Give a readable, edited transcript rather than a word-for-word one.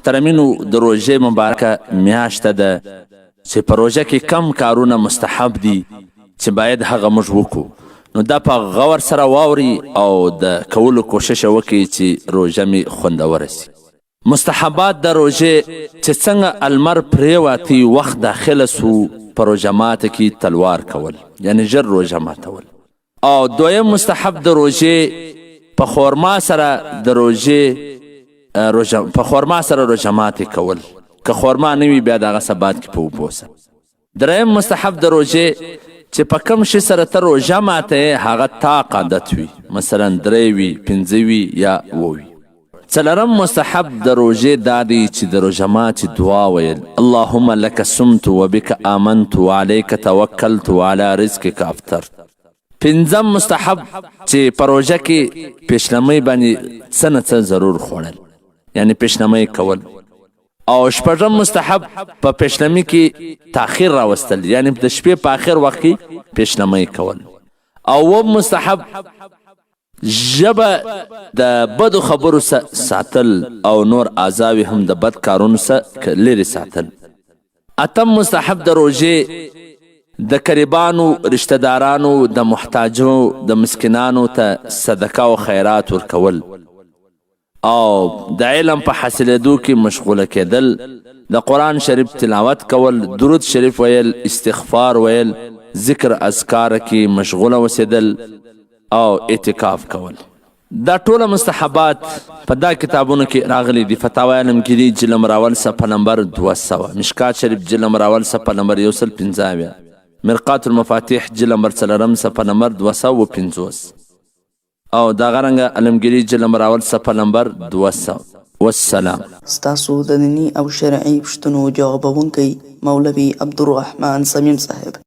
محترمینو د روژې مبارکه میاشت ده چې په روژه کې کم کارونه مستحب دي چې باید هغه موږ وکړو، نو دا په غور سره واوري او د کولو کوشش وکړي چې روژه مې خوندوره سي. مستحبات د روژې چې څنګه المر پریواتی وخت داخله سو په روژه ماته کې تلوار کول، یعنی ژر روژه ماتول. او دویم مستحب د روژې په خورما سره د روژې روژه په خورما سره روژه ماتې کول، که خورما نه وي بیا د هغه څه بعد کې په اوبو سره. دریم مستحب د روژې چې په کوم شي سره ته روژه ماته هغه طاق عادت وي، مثلا درې وي، پنځه وي یا اووه وي. څلورم مستحب د روژې دا دی چې د روژه ماتې دعا ویل، اللهم لک صمت وبک آمنت وعلیک توکلت وعلی رزقک افطرت. پنځم مستحب چې په روژه کې پیشلمۍ باندې څه نه څه ضرور خوړل، یعنی پیشلمۍ کول. او شپږم مستحب په پیشلمي کې تاخیر راوستل، یعنی د شپې په آخر وخت کې پیشلمۍ کول. او اووم مستحب ژبه د بدو خبرو ساتل او نور اعضاوې هم د بد کارونو څخه لرې ساتل. اتم مستحب د روژې د قریبانو، رشته دارانو، د محتاجو، د مسکینانو ته صدقه او خیرات ورکول او د علم په حاصلېدو کې مشغوله کېدل، د قرآن شریف تلاوت کول، درود شریف ویل، استغفار ویل، ذکر اذکار کې مشغوله اوسېدل او اعتکاف کول. دا ټوله مستحبات په دا کتابونو کې راغلي دي. فتاوی عالمګیري جلد نمبر اول صفحه نمبر 200، مشکات شریف جلد نمبر اول صفحه نمبر 175، مرقات المفاتیح جلد نمبر څلورم صفحه نمبر 250 او دغه رنګه عالمګیري جلد نمبر اول صفحه نمبر 200. والسلام. ستاسو د دیني او شرعي پوښتنو جوابونکی مولوي عبدالرحمن صمیم صاحب.